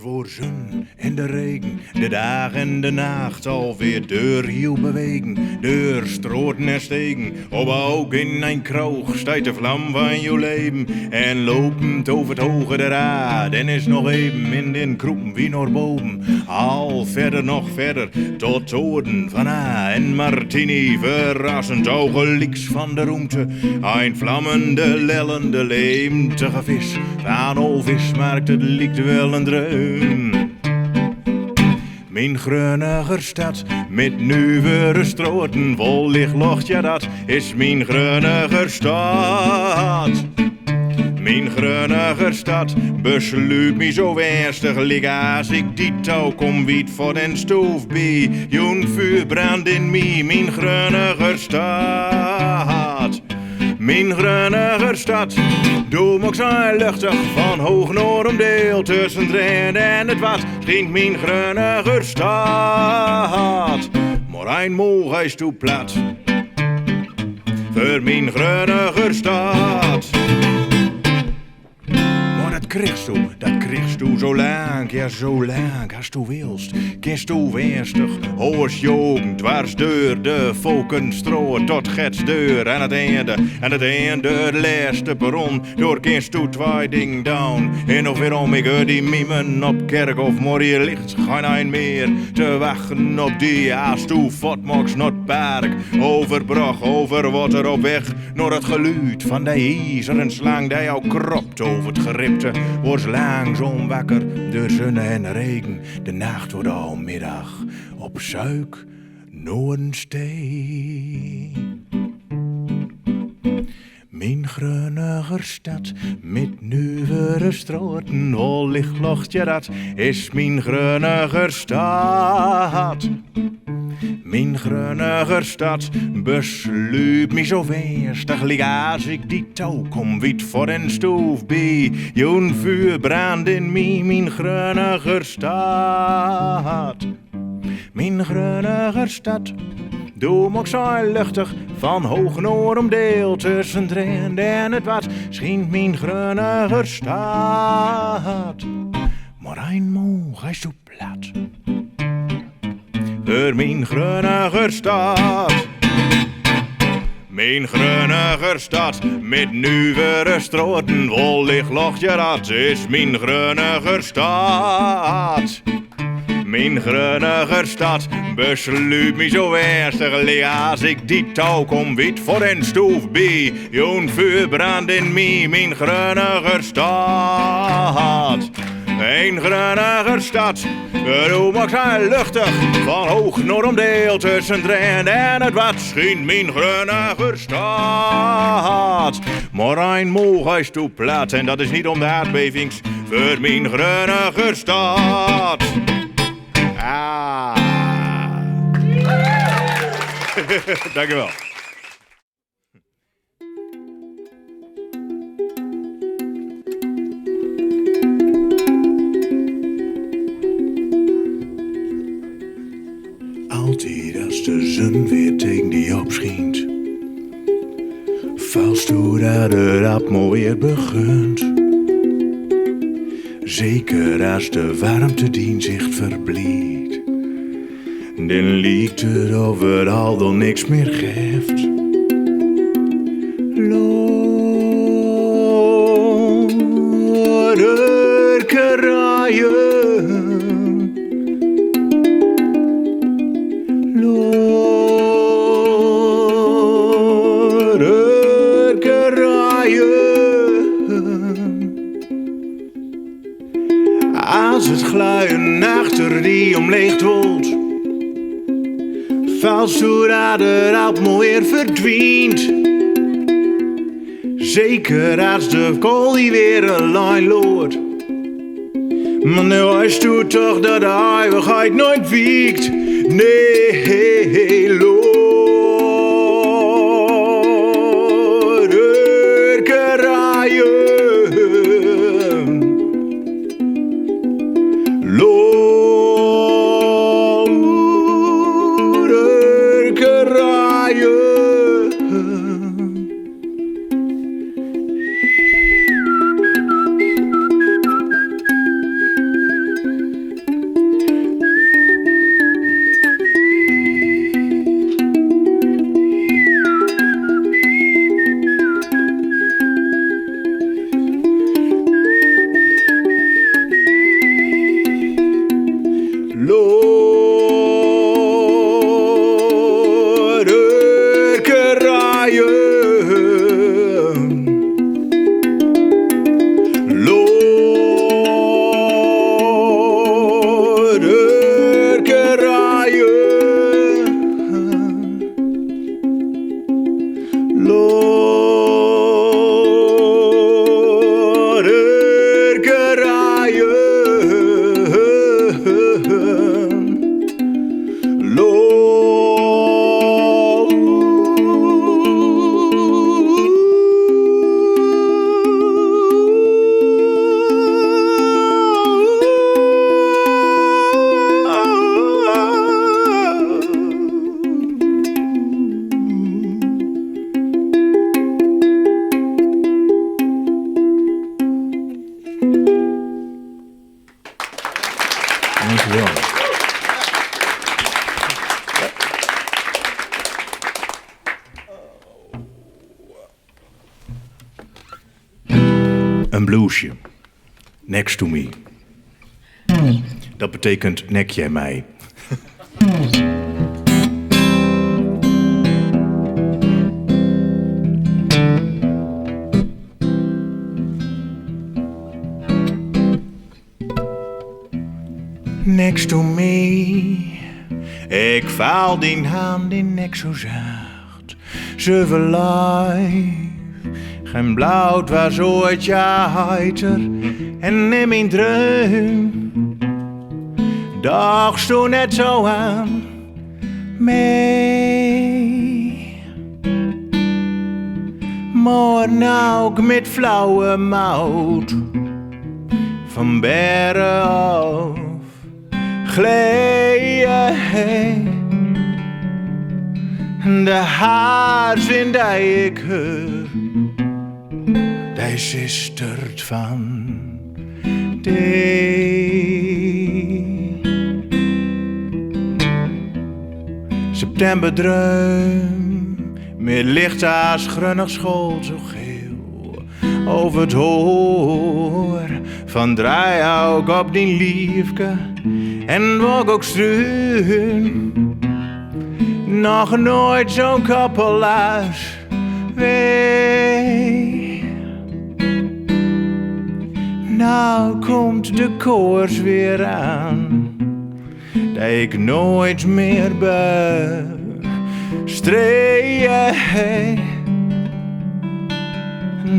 Doar woar zun en de regen, de daag en de nacht alweer deur hiel bewegen, deur stroaten en stegen, op ook in een kroog stijgt de vlam van jouw leven en lopend over het hoge der aard en is nog even in den kroepen wie naar boven, al verder nog verder tot oorden van A en Martini verrassend ogenliks van de roemte, een vlammende lellende leemtige vis van ol vismarkt, het liekt wel een dreun. Mijn Grunneger stad met nieuwere stroten vol licht locht, ja dat is mijn Grunneger stad. Mijn Grunneger stad besluit me zo ernstig lig als ik die touw kom wiet voor den stoof bij. Joen vuur brandt in mij, mijn Grunneger stad. Mijn Grunneger stad, doe ook zijn luchtig van hoog noord omdeel tussen Drenthe en het Wad schijnt mijn Grunneger stad. Maar een moog is toe plat voor mijn Grunneger stad. Maar dat krijgst du, dat krijgst du zo lang, ja zo lang als du wilst. Kinst du wenstig, hoors jogen, dwars deur de Volkenstroot tot Getsdeur. Aan het einde, aan het einde, het laatste perron, door kinst du twee ding down. En nog weer om ik hoor die miemen op kerk of maar hier ligt geen een meer te wachten op die als du voortmaakt naar het park. Over brug, over water op weg, naar het geluid van de ijzeren slang die jou kropt over het geripte. Wordt langzaam wakker door zon en regen. De nacht wordt al middag op zuik Noordenstee. Mijn Grunneger stad met nieuwere straten, vol licht locht ja dat is mijn Grunneger stad. Mijn Grunneger stad besluit me zo wenstig lig als ik die touw kom wiet voor den stoof bij. Joen vuur brandt in mij, mijn Grunneger stad. Mijn Grunneger stad, doe ook zo luchtig van hoog noord omdeel tussen Drenthe en het Wad schijnt mijn Grunneger stad. Maar een moog is zo plat voor mijn Grunneger stad. Mijn Grunneger stad met nieuwere straten vol licht locht, ja dat is mijn Grunneger stad. Mijn Grunneger stad besluit me zo ernstig lig als ik die touw kom wit voor den stoef bij. Joen vuur brandt in mij, mijn Grunneger stad. Een Grunneger stad, hoe maakt hij luchtig van hoog naar omdeel tussen Drenthe en het Wad schijnt mijn Grunneger stad. Maar een moog is toe plat en dat is niet om de aardbevings voor mijn Grunneger stad. Ah. Dank u wel. Altijd als de zon weer tegen die opschijnt, vast hoe dat het allemaal weer begint. Zeker als de warmte die zich verbleekt, dan lijkt het of het al dan niks meer geeft. Loder kraaien, loder kraaien. Als het gluien achter die omleegd wordt, valt zodra de allemaal weer verdwijnt. Zeker als de kool die weer een lijn loopt. Maar nu is het toch dat de eeuwigheid nooit wiekt. Nee, loder kraaien. Loder kraaien. Een bluesje. Next to me. Dat betekent nek jij mij. Next to me. Ik val dien hand dien nek zo zacht. Ze verlijf. Geen blauw was ooit je heiter en in mijn dreun. Doch toen net zo aan mee. Maar nou met flauwe mout van bergen af gleeën. De haars in die ik hoor, die zistert van die. September dreum, met licht als grunnig school zo geel. Over het hoor van draai ook op die liefke en wok ook struun. Nog nooit zo'n koppelaars wee. Nou komt de koors weer aan, die ik nooit meer bestreed.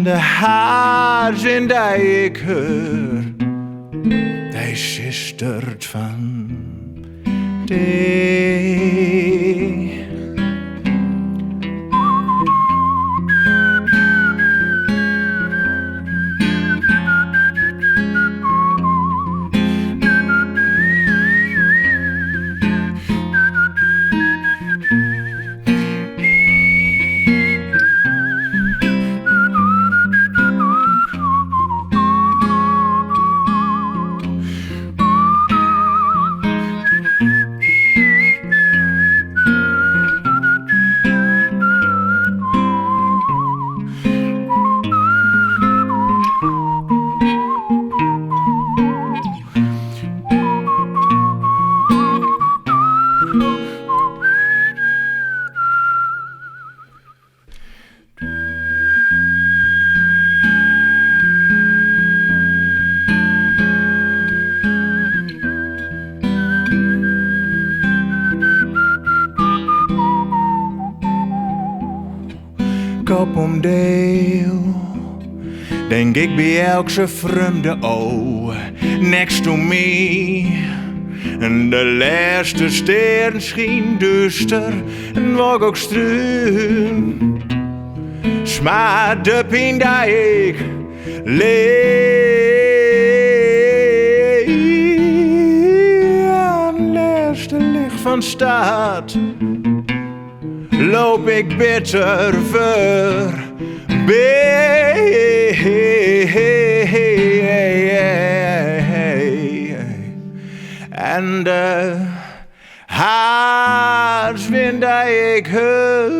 De haars in die ik hoor, die zistert van die. Kop om deel, denk ik bij elke vreemde o, next to me. En de laatste sterren scheen duister en wok ook struin. Smaad de pijn die ik leef. Aan laatste licht van stad loop ik bitter voorbij. En de haarswind die ik hoor,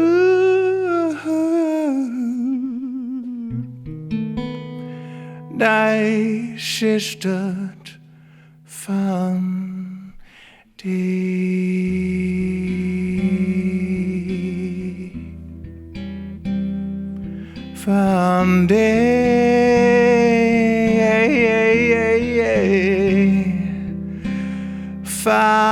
die zistert van die. Van die. Van